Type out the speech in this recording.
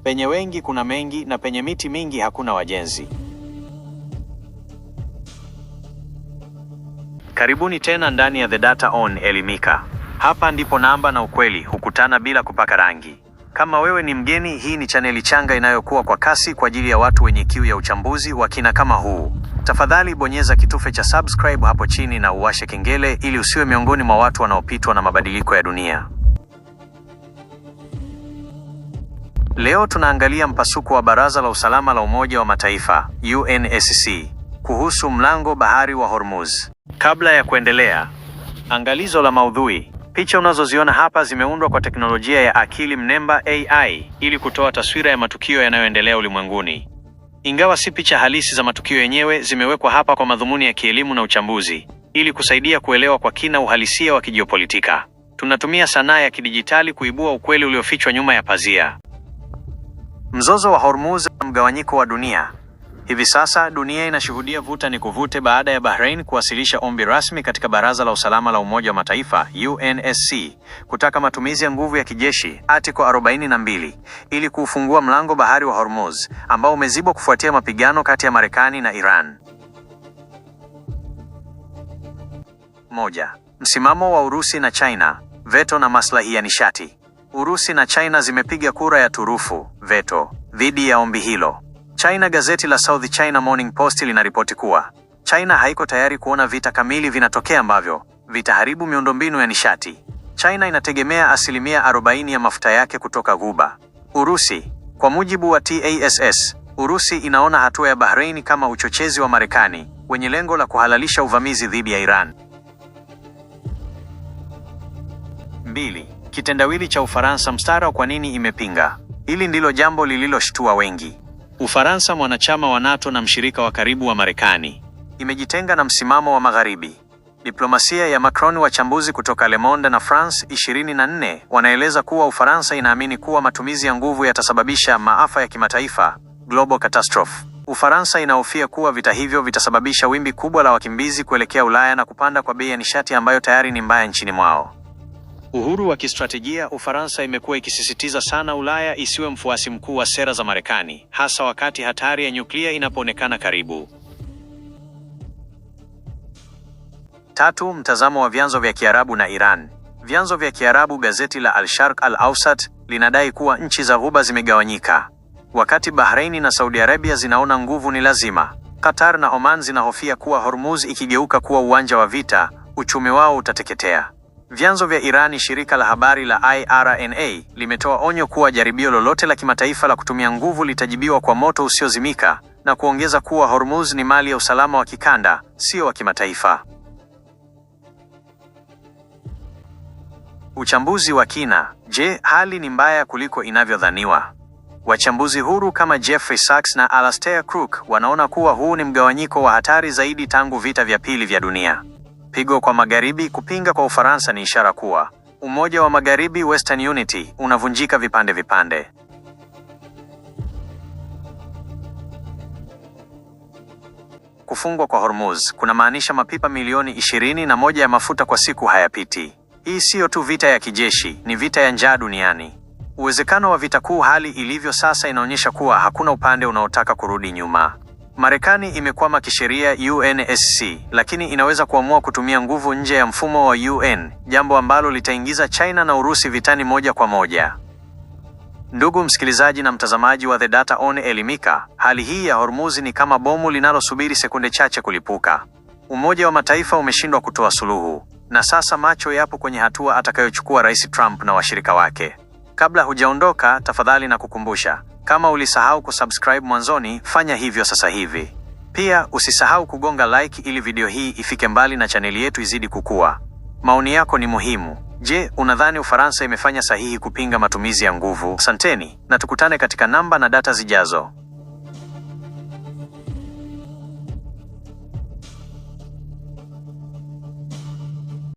Penye wengi kuna mengi, na penye miti mingi hakuna wajenzi. Karibuni tena ndani ya The Data On Elimika. Hapa ndipo namba na ukweli hukutana bila kupaka rangi. Kama wewe ni mgeni, hii ni chaneli changa inayokuwa kwa kasi kwa ajili ya watu wenye kiu ya uchambuzi wa kina kama huu. Tafadhali bonyeza kitufe cha subscribe hapo chini na uwashe kengele ili usiwe miongoni mwa watu wanaopitwa na mabadiliko ya dunia. Leo tunaangalia mpasuko wa Baraza la Usalama la Umoja wa Mataifa, UNSC, kuhusu mlango bahari wa Hormuz. Kabla ya kuendelea, angalizo la maudhui. Picha unazoziona hapa zimeundwa kwa teknolojia ya akili mnemba AI ili kutoa taswira ya matukio yanayoendelea ulimwenguni. Ingawa si picha halisi za matukio yenyewe, zimewekwa hapa kwa madhumuni ya kielimu na uchambuzi ili kusaidia kuelewa kwa kina uhalisia wa kijiopolitika. Tunatumia sanaa ya kidijitali kuibua ukweli uliofichwa nyuma ya pazia. Mzozo wa Hormuz, mgawanyiko wa dunia. Hivi sasa dunia inashuhudia vuta ni kuvute baada ya Bahrain kuwasilisha ombi rasmi katika Baraza la Usalama la Umoja wa Mataifa UNSC kutaka matumizi ya nguvu ya kijeshi Article 42 ili kuufungua mlango bahari wa Hormuz ambao umezibwa kufuatia mapigano kati ya Marekani na Iran. 1. Msimamo wa Urusi na China, veto na maslahi ya nishati. Urusi na China zimepiga kura ya turufu, veto, dhidi ya ombi hilo. China. Gazeti la South China Morning Post linaripoti kuwa China haiko tayari kuona vita kamili vinatokea ambavyo vitaharibu miundombinu ya nishati. China inategemea asilimia 40 ya mafuta yake kutoka Ghuba. Urusi. Kwa mujibu wa TASS, Urusi inaona hatua ya Bahrain kama uchochezi wa Marekani wenye lengo la kuhalalisha uvamizi dhidi ya Iran. 2. Kitendawili cha Ufaransa mstara wa kwa nini imepinga. Hili ndilo jambo lililoshtua wengi. Ufaransa, mwanachama wa NATO na mshirika wa karibu wa Marekani, imejitenga na msimamo wa Magharibi. Diplomasia ya Macron. Wachambuzi kutoka Le Monde na France 24 wanaeleza kuwa Ufaransa inaamini kuwa matumizi ya nguvu yatasababisha maafa ya kimataifa, global catastrophe. Ufaransa inahofia kuwa vita hivyo vitasababisha wimbi kubwa la wakimbizi kuelekea Ulaya na kupanda kwa bei ya nishati ambayo tayari ni mbaya nchini mwao. Uhuru wa kistratejia. Ufaransa imekuwa ikisisitiza sana Ulaya isiwe mfuasi mkuu wa sera za Marekani, hasa wakati hatari ya nyuklia inapoonekana karibu. 3. Mtazamo wa vyanzo vya Kiarabu na Iran. Vyanzo vya Kiarabu. Gazeti la Al-Sharq Al-Awsat linadai kuwa nchi za Ghuba zimegawanyika. Wakati Bahraini na Saudi Arabia zinaona nguvu ni lazima, Qatar na Oman zinahofia kuwa Hormuz ikigeuka kuwa uwanja wa vita, uchumi wao utateketea. Vyanzo vya Irani. Shirika la habari la IRNA limetoa onyo kuwa jaribio lolote la kimataifa la kutumia nguvu litajibiwa kwa moto usiozimika na kuongeza kuwa Hormuz ni mali ya usalama wa kikanda, sio wa kimataifa. Uchambuzi wa kina. Je, hali ni mbaya kuliko inavyodhaniwa? Wachambuzi huru kama Jeffrey Sachs na Alastair Crooke wanaona kuwa huu ni mgawanyiko wa hatari zaidi tangu vita vya pili vya dunia. Pigo kwa Magharibi. Kupinga kwa Ufaransa ni ishara kuwa umoja wa Magharibi, Western Unity, unavunjika vipande vipande. Kufungwa kwa Hormuz kunamaanisha mapipa milioni 21 ya mafuta kwa siku hayapiti. Hii siyo tu vita ya kijeshi, ni vita ya njaa duniani. Uwezekano wa vita kuu. Hali ilivyo sasa inaonyesha kuwa hakuna upande unaotaka kurudi nyuma. Marekani imekwama kisheria UNSC, lakini inaweza kuamua kutumia nguvu nje ya mfumo wa UN, jambo ambalo litaingiza China na Urusi vitani moja kwa moja. Ndugu msikilizaji na mtazamaji wa The Data On Elimika, hali hii ya Hormuz ni kama bomu linalosubiri sekunde chache kulipuka. Umoja wa Mataifa umeshindwa kutoa suluhu, na sasa macho yapo kwenye hatua atakayochukua Rais Trump na washirika wake. Kabla hujaondoka, tafadhali nakukumbusha, kama ulisahau kusubscribe mwanzoni, fanya hivyo sasa hivi. Pia usisahau kugonga like ili video hii ifike mbali na chaneli yetu izidi kukua. Maoni yako ni muhimu. Je, unadhani Ufaransa imefanya sahihi kupinga matumizi ya nguvu? Asanteni na tukutane katika namba na data zijazo.